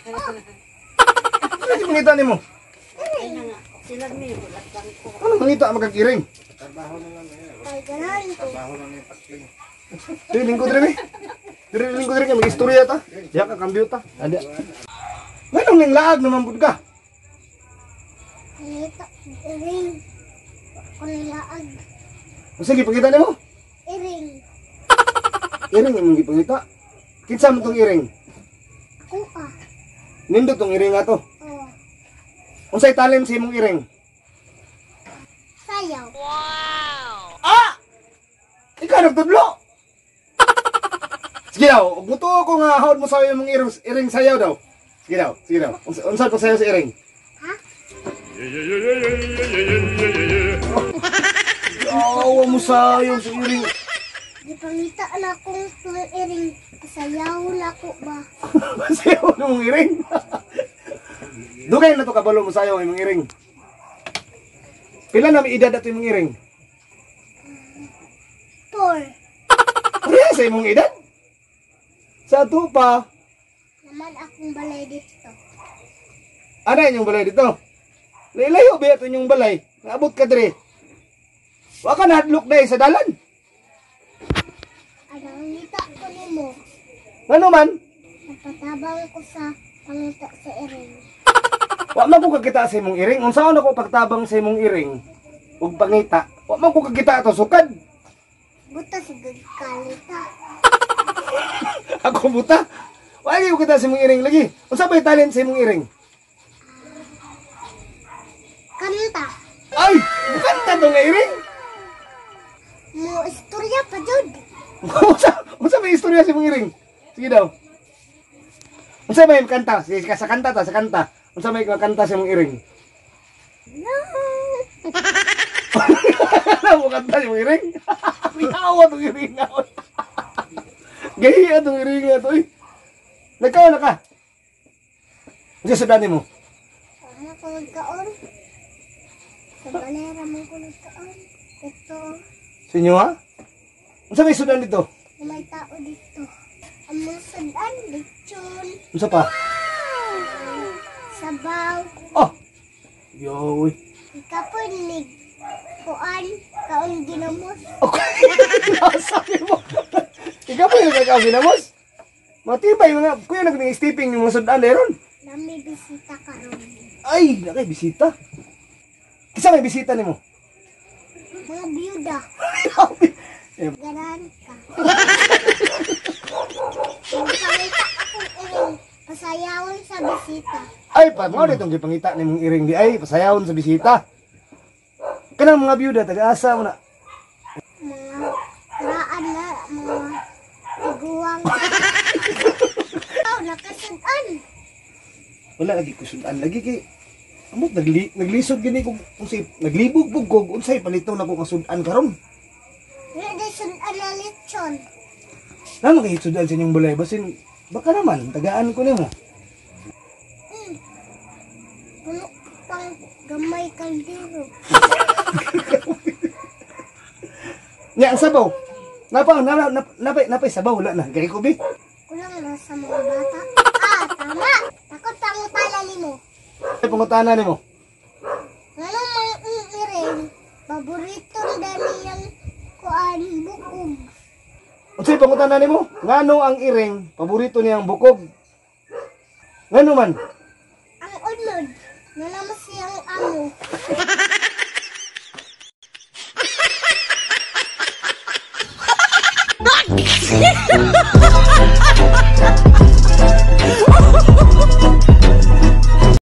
Ano gipangita nimo? Ano mangita magkagiring? Kay ganahan ko. Dili lingkod rin eh. Dili lingkod rin kay mag-istorya ta. Diha ka kambyo ta. Ada. Nganong ning laag naman pud ka? Nangita iring. Ako nilaag. Unsa gipangita nimo? Iring. Iring imong gipangita. Kinsa man tong iring? Ako ah. Nindot tong iring ato. Oh. Unsay talent sa imong iring? Sayaw. Ah! Ikaw nagtudlo. Sige daw, ug mutuo ko nga haod mo sa imong iring, iring sayaw daw. Sige daw, sige daw. Unsa pa sayaw sa iring? Ha? Awa mo sayaw sa iring. Gipangita na akong tong iring. Sayaw na ko ba? Sayaw na mong iring. Dugay na to kabalo mo sayaw imong iring. Pila na may edad ato imong iring? 4. Pareha sa imong edad? Sa ato pa. Naman akong balay dito. Ana inyong balay dito? Lailayo ba ito inyong balay? Naabot ka dire. Wa ka nahadlok na sa dalan. Ano, ngita ko nimo. Ngano man? Nagpatabang ko sa pangita sa iring. Wa man ko kakita sa imong iring. Unsaon ako pagtabang sa imong iring ug pangita? Wa man ko kakita ato sukad. Buta sa kalita. Ako buta. Wa gyud ko kita sa imong iring lagi. Unsa ba talent sa imong iring? Kanta. Ay, kanta to nga iring. Mo istorya pa jud. Unsa may istorya sa imong iring? Sige daw. Unsa may kanta? Sige, sa kanta ta, sa kanta. Unsa may kanta sa imong iring? No. Ano mo kanta sa imong iring? Awa tong iring. Gahiya tong iring ato oy. Nagkaon na ka. Unsa sa dani mo? Ano ko nagkaon? Sa balera man ko nagkaon. Ito. Sa inyo ha? Unsa may sudan dito? May tao dito. Ang mga sudan, lechon. Unsa pa? Sabaw. Oh. Yo. Ikapon ni kuan kaon ginamos. Okay. Nasa mo. Ikaw po yung kakaon ginamos. Matibay mga kuya nag-stepping yung mga sudan meron. Nami bisita karon. Ay, nakay bisita. Kinsa may bisita nimo? Mga biyuda. Ganahan ka. Pangita akong iring. Pasayawon sa bisita. Ay, pa mo ditong gipangita nimong iring di ay pasayawon sa bisita. Kanang mga biyuda taga-asa mo na. Mga raan na, mga tiguang. Oh, nakasudan. Wala lagi ko sudan lagi kay amot naglisod gini kung unsay naglibog-bog ko unsay palitaw nako nga sudan karon. Wala di sudan na lechon. Namo kay sudan sa inyong balay basin baka naman tagaan ko nimo. Puno pang gamay kaldero. Nya ang sabaw. Napay sabaw wala na. Gari ko bi. Kulang na sa mga bata. Ah, tama. Takot pangutana nimo. Ay pangutana nimo. Nganong mga iring paborito dani yang kuan bukog. Unsay pangutana nimo? Ngano ang iring paborito niyang bukog? Ngano man? Ang unod, ngano siyang amo.